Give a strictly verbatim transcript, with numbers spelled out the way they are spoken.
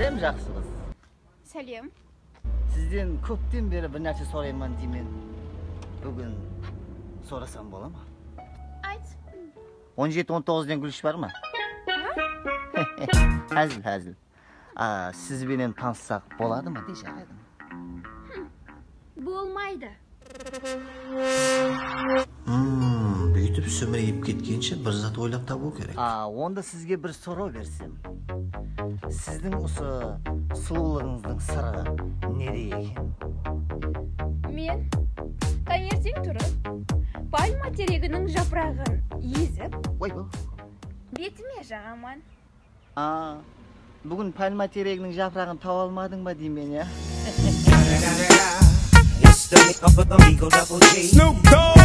Sálem, jaqsı qız. Sálem. Sizden kópten beri bir nárse sorayman deymen. Búgin sorasam bola ma? Ayt. On jeti on toǵız degen gúlish bar ma? Házil, házil. A, siz benen tanıssaq boladı ma, deyshe aydım. Bolmaydı. Hmm, búytip súmireyip ketkenshe bir zat oylap tabıw kerek. A, onda sizge bir soraw bersem. Sizdiń usı sulıwlıǵıńızdıń sırı nede eken? Men táńerteń turıp, palma tereginiń japıraǵın ezip, Oy, bu. Betime jaǵaman. A, búgin palma tereginiń japıraǵın taba almadıń ba deymen, ya? It's the hit of the Eagle Double G. Snoop Dogg.